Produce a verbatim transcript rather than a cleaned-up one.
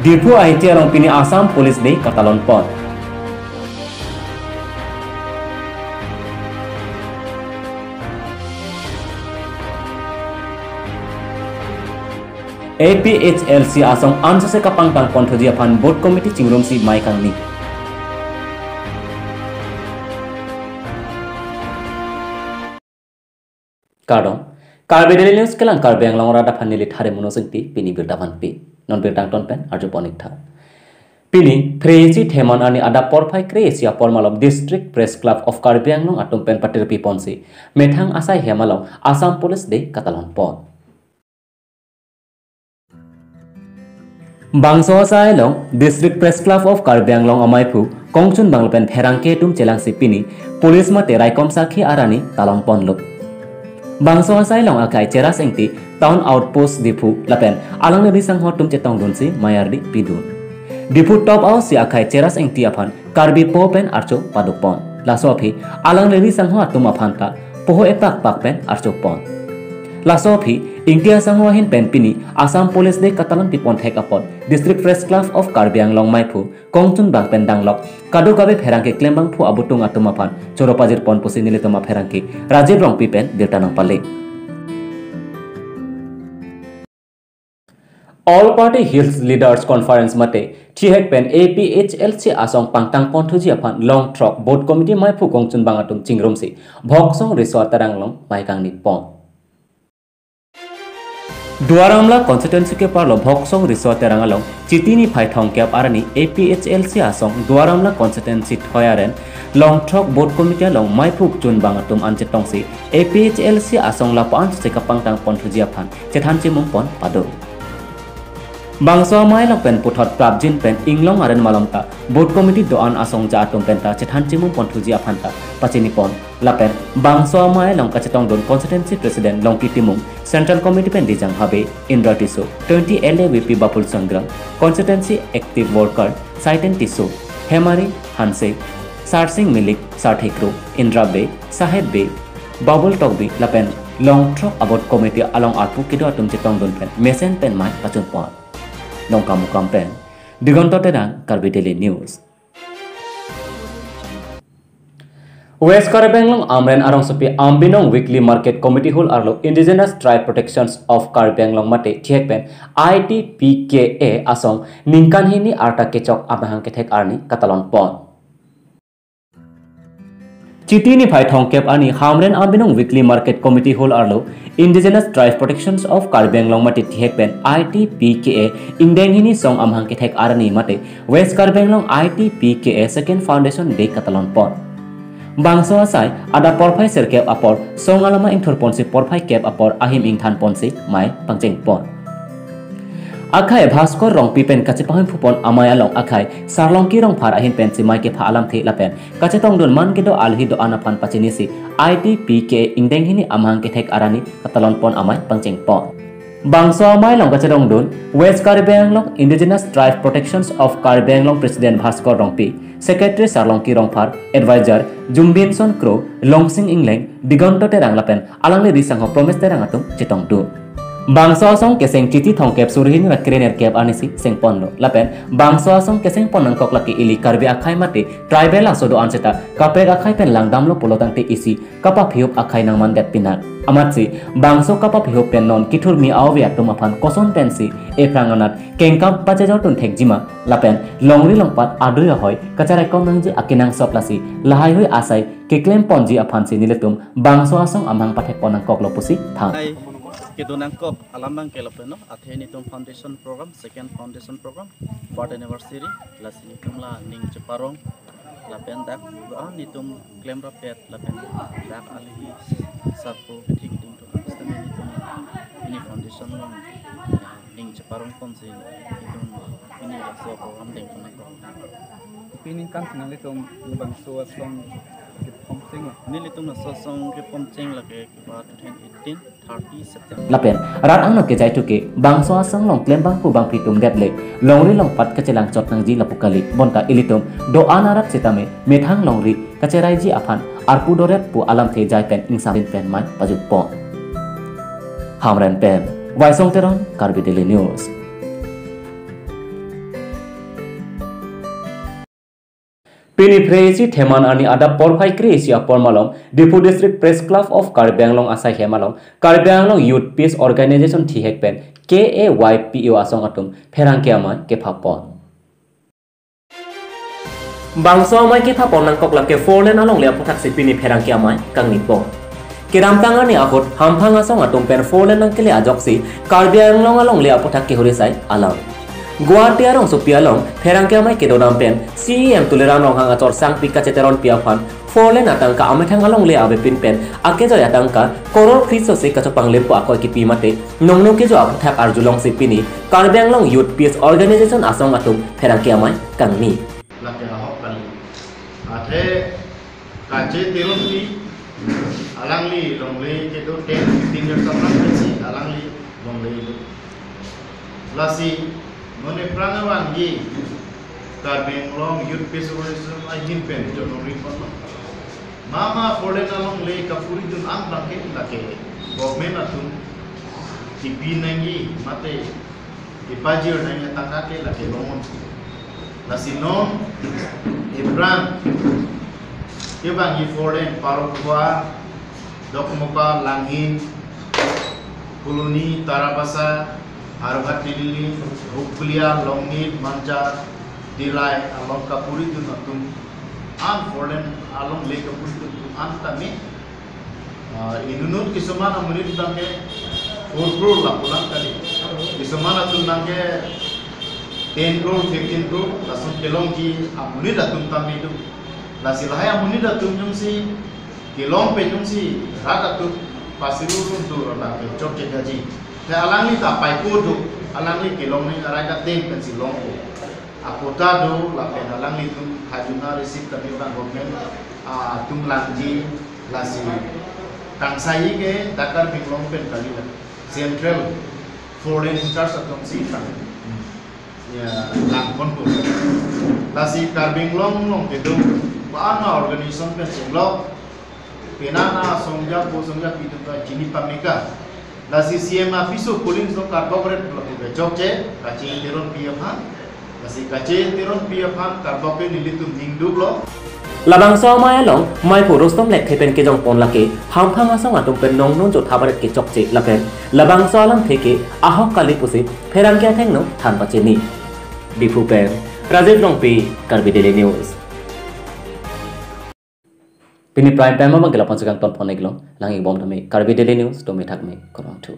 Diphu I T along pini Assam Police Day katalon pon. A P H L C asong ansose kapangtang ponthuji aphan Booth Committee chingrumsi mei kangni. Kardom, Karbi Daily News kelang Karbi Anglong arat aphan neli Thare Muno Singti pini birta vanpi. Non birta angton pen arju pon ik tha. Pini, phre-isi Theman arni adap porphai kre-isi apor malom District Press Club of Karbi Anglong atum pen patirpi ponsi methang asai hem along Assam Police Day katalon pon. Bangso asai along District Press Club of Karbi Anglong amaiphu kongchunbang lapen pherangke atum chelangsi pini police mate raikom sakhi arni talon ponlo. Bangso asai along akhai Cheras Engti, Town Outpost Diphu lapen alangli risangho atum chetongdunsi mei ardi pidun. Diphu top aosi akhai Cheras Engti aphan Karbi po pen archo paduk pon. Laso aphi alangli risangho atum aphan ta poho epakpak pen archo pon. Laso aphi Engti asangho ahin pen pini Assam Police Day katalon pipon thek apot District Press Club of Karbi Anglong maiphu kongchunbang pen danglok kadokave pherangke klembangphu abutung atum aphan choro pajir pon pusi nelitum apherangke Rajiv Rongpi pen birta nangpale. All Party Hills Leaders Conference mate thihek pen A P H L C asong pangtang ponthuji aphan Longthrok Booth Committee maiphu kongchunbang atum chingrumsi Bhoksong Riso Terang along mei kangni pon. Duar Amla constituency keparlo Bhoksong Riso Terang along Chiti niphai thomkep arni A P H L C asong Duar Amla constituency thoi aren Longthrok Booth Committee along maiphu chunbang atum an chetongsi A P H L C asong lapu-an sose kapangtang ponthuji aphan chethan chimum pon pado. Bangso amei along pen puthot prapjin pen inglong aren malom ta Booth Committee do-an asong ja atum pen ta chethan chimum ponthuji aphan ta pachini pon. Lapen bangso amei along kachetongdun Constituency President Longki Timung, Central Committee pen Dijang Habe, Indra Tisso, twenty L A V P Bapul Sangram, Constituency Active Worker Saiten Tisso, Hemari Hanse, Sarsing Milik, Sarthek Kro, Indra Bey, Saheb Bey, Babul Tokbi lapen Longthrok a-Booth Committee along arpu kedo atum chetongdun pen mesen pen mei pachun pon. Nongkamukam pen Digonto Terang, Karbi Daily News. West Karbi Anglong Amren arongsopi Ambinong Weekly Market Committee Hall arlo Indigenous Tribe Protections of Karbi Anglong mate thihek pen I T P K A asong ningkan hini arta kechok amahang kethek arni katalon pon. Chiti niphai thomkep arni Hamren Ambinong Weekly Market Committee Hall arlo Indigenous Tribe Protections of Karbi Anglong mate thihek pen I T P K A ingdeng hini song amahang kethek arni mate West Karbi Anglong I T P K A Second Foundation Day katalon pon. Bangso asai adap porphai sirkep apor song alama ingthur ponsi porphai kep apor ahim ingthan ponsi mei pangcheng pon. Akhai Bhaskor Rongpi pen kachepahemphu pon amei along akhai Sarlongki Rongphar ahin pensi mei kepha alamthe lapen kachetongdun man kedo alhi do-an aphan pachinisi I T P K A ingdeng hini amahang kethek arni katalon pon amei pangcheng pon. Bangso amei along kachetongdun West Karbi Anglong Indigenous Tribe Protections of Karbi Anglong President Bhaskor Rongpi, Secretary Sarlongki Rongphar, Advisor Jumbinson Kro, Longsing Ingleng, Digonto Terang lapen alangli risangho Promes Terang atum chetongdun. Bangso asong keseng Chiti thomkep suri hini ra krenerkep arnisi seng ponlo. Lapen bangso asong keseng pon nangkok lake ili Karbi akhai mate tribal aso do-an seta kaprek akhai pen langdamlo pulo tangte isi kapaphihup akhai nangmandet pinak. Amatsi bangso kapaphihup pen non kithurmi aove atum aphan koson pensi ephrang anat kengkam pachejor tun thekjima lapen longri longpat adui ahoi kacherai kong nangji akenangsot lasi lahaihui asai keklem ponji aphansi nelitum bangso asong amahang pathek pon nangkoklo pusi than. Hai, kedo nangkok alam abang ke lapen non, athe netum foundation program, second foundation program, fourth anniversary, lasi netum la ning cheparong, lapen dak doan netum klem rapet, lapen dak alhi sarpo kethek netum to, sitame netum pini foundation along, eh, ning cheparong ponsi netum pini laso program deng pon nangkok. Pini kan sinang netum bangso asong kepomcheng la. Nelitum laso asong kepomcheng lake kepa two thousand eighteen, thirty September. Lapen rat angno kejai thuke bangso asong along klembangpo bangphi atum det le longri longpat kachelang chot nangji lapu kali. Bonta ilitum do-an arat sitame methang longri kacheraiji aphan arpu doret pu alamthe jai pen ingsam pen mei pajut pon. Hamren pen Waisong Teron, Karbi Daily News. Pini phre isi Theman arni adap porphai kre isi apor malom Diphu District Press Club of Karbi Anglong asaihem along Karbi Anglong Youth Peace Organization thihek pen K A Y P O asong atum pherangke amei kephapon. Bangso amei kephapon nangkok lake four lane alongle aputhaksi pini pherangke amei kangnipon. Kedamtang arni ahut hamphang asong atum pen four lane nangkele ajoksi Karbi Anglong alongle aputhak kehuri sai alam. Guwahati arongsopi along pherangke amei kedodam pen C E M Tuliram Ronghang achor sangpi kacheteronpi aphan four lane atangka amethang alongle avepin pen akejoi atangka koror kri sose kachopanglempo akoi kipi mate nongno kejo aputhak arjulongsi pini Karbi Anglong Youth Peace Organization asong atum pherangke amei kangni. Lake ahok kali. Athe kacheteronpi alangli longle kedo ten fifteen years aphrang pensi alangli longle do. Lasi non ephrang vangji Karbi Anglong Youth Peace Organization ahin pen jonori kono. Mama four lane alongle kapuridun an bangke lake government atum kipi nangji mate kipajir nangji atangka ke lake longon. Lasi non ephrang kevangji four lane Parokhuwa, Dokmoka, Langhin, Phuloni, Tarabasa, Howraghat, Nilip, Ruklia, Longnit, Manja, Dillai along kapuridun atum an four lane alongle kapuridun atum an tame, ah, inut inut kisuman amonit tangke four crore lapulang kali. Kisuman atum tangke ten crore, fifteen crore lason kelongji amonit atum tame do. Lasi lahai amonit atum jongsi kelong pen jongsi rat atum pasirurun tu rata kechok kedaji. Te alangli ta paipo do, alangli kelong nangji arai ta ten pensi longpo. Akota do lapen alanglitum khajana receipt kami bang government, ah, atum langji lasi kangsai ke Karbi Anglong pen kali la. Central four lane in charge atum si kang. Ya, langponpo. Lasi Karbi Anglong along kedo, ko-an organization pen chenglok, penang asongja po songja pi atum ta chini pameka. Lasi C M apiso polling so karbokret lo ke chokche, kacheteronpi aphan. Lasi kacheteronpi aphan karbok ke nelitum ningduklo. Labangso amei along maiphu Rustom Lekthe pen kejongpon lake hamphang asong atum pen nongno jothabaret kechokche lapen labangso alamthe ke ahok kali pusi pherangke athengno than pachini. Diphu pen Rajiv Rongpi, Karbi Daily News. Pini prime time abang ke lapu-an si kangtonpon-iklo, lang-ikbom tame Karbi Daily News, tumi thakme kurvangthu.